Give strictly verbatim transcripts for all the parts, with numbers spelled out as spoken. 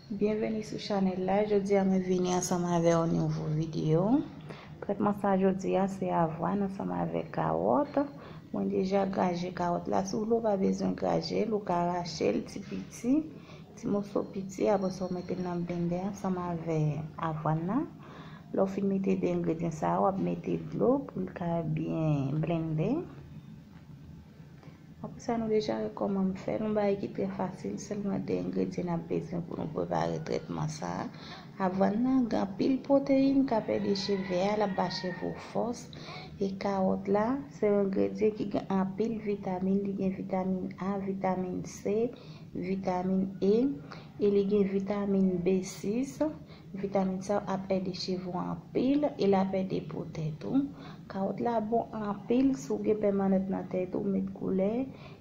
Byenveni sou chanèl la. Jodi a mwen vini ansanm avè yon nouvo videyo. Trètman sa jodi a se avwàn ansanm avè kawòt. Mwen deja graje kawòt la. Si w vle, w pa bezwen graje l, ou ka rache l ti piti, ti moso piti, apre sa w mete l nan blendè ansanm avè avwàn nan. Lè w fin mete de engredyan sa a, w ap mete dlo pou l ka byen blende. Apre sa, nou deja wè kòman m fè l. Yon bagay ki trè fasil, sèlman de engredyan n ap bezwen pou nou prepare trètman sa a. Avwàn nan gen anpil pwoteyin k ap ede cheve a, l ap ba cheve w fòs. E kawòt la, se yon engredyan ki gen anpil vitamin. Li gen vitamin A, vitamin C, vitamin E, e li gen vitamin B sis. Vitamin sa yo ap ede cheve w anpil e l ap ede po tèt ou. Kawòt la bon anpil si w gen pèmanant nan tèt ou, met koulè.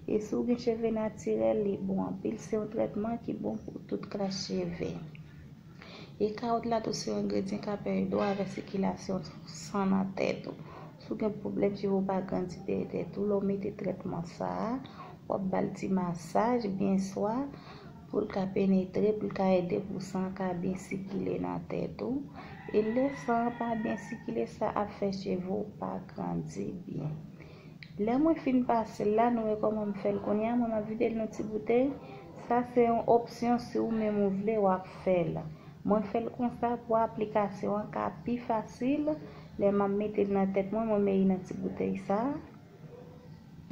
E si w gen cheve natirèl, li bon anpil. Se yon trètman ki bon pou tout klas cheve. E kawòt la tou se yon engredyan k ap ede w avèk sikilasyon san nan tèt ou. Si w gen pwoblèm cheve w pa grandi dèyè tèt ou, lè w mete trètman sa a, w ap ba l ti masaj byen swa pou l ka penetre, pou l ka ede pou san an ka byen sikile nan tèt ou. E lè san an pa byen sikile, sa ap fè cheve w pa grandi byen. Lè mwen fin pase l la, nou wè kòman m fè l kounye a, mwen m ap vide l nan ti boutèy. Sa se yon opsyon, si ou menm ou vle, w ap fè l. Mwen fè l konsa pou aplikasyon an ka pi fasil. Lè m ap mete l nan tèt mwen, mwen mete nan ti boutèy sa.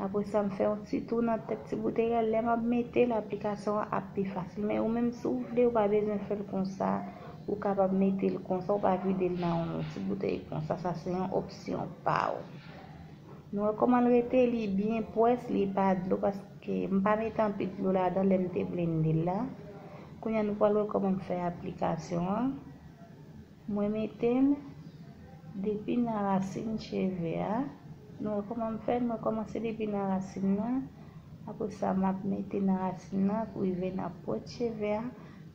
Apre sa, m fè yon ti tou nan tèt ti boutèy la. Lè m ap mete l, aplikasyon an ap pi fasil. Men ou menm, si w vle, ou pa bezwen fè l konsa. Ou kapab mete l konsa, ou pa vide l nan yon ti boutèy konsa. Sa se yon opsyon pa w. Nou wè kòman l rete, li byen pwès, li pa dlo, paske m pa mete anpil dlo ladan lè m te blende l la. Kounye a, nou pral wè kòman m fè aplikasyon an. Mwen mete l depi nan rasin cheve a. Nou wè kòman m fè l, mwen kòmanse depi nan rasin nan. Apre sa, m ap mete nan rasin nan pou rive nan pwent cheve a.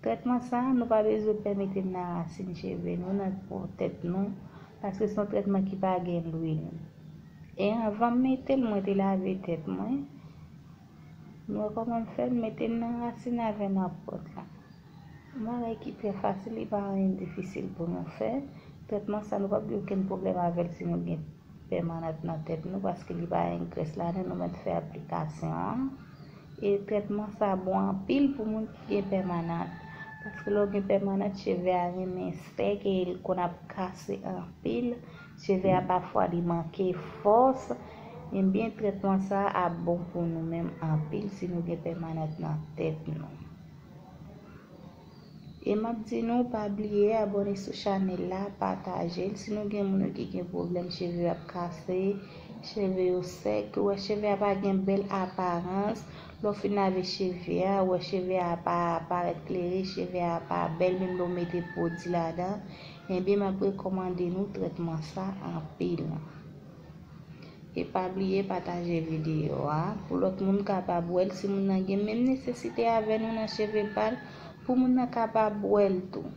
Trètman sa a, nou pa bezwen pè mete l nan rasin cheve nou, nan po tèt nou, paske se yon trètman ki pa gen lwil. E anvan m mete l, mwen te lave tèt mwen. Nou wè kòman m fè l, mete l nan rasin avè nan pwent la. Yon bagay ki trè fasil, li pa anyen difisil pou nou fè. Trètman sa, nou p ap gen okenn pwoblèm avè l si nou gen pèmanant nan tèt nou, paske li pa gen grès ladan, nou mèt fè aplikasyon an. E trètman sa bon anpil pou moun ki gen pèmanant. Paske lè w gen pèmanant, cheve a renmen sèk e l konn ap kase anpil. Cheve a pafwa li manke fòs. Ebyen, trètman sa ap bon pou nou menm anpil si nou gen pèmanant nan tèt nou. E m ap di nou, pa bliye abòne sou chanèl la, pataje l. Si nou gen moun ki gen pwoblèm cheve ap kase, cheve yo sèk, ou wè cheve a pa gen bèl aparans, lè w fin lave cheve a, ou wè cheve a pa parèt klere, cheve a pa bèl, menm lè w mete pwodui ladan, ebyen m ap rekòmande nou trètman sa anpil. E pa bliye pataje videyo a pou lòt moun kapab wè l, si moun nan gen menm nesesite avè nou nan cheve pa l, pou moun nan kapab wè l tou.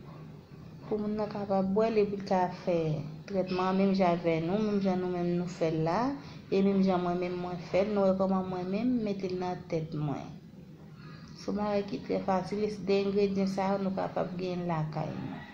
Pou moun nan kapab wè l epi l ka fè trètman an menm jan avè nou, menm jan nou menm nou fè l la, e menm jan mwen menm mwen fè l, nou wè kòman mwen menm m mete l nan tèt mwen. Se yon bagay ki trè fasil, e se de engredyan sa yo nou kapab genyen lakay nou.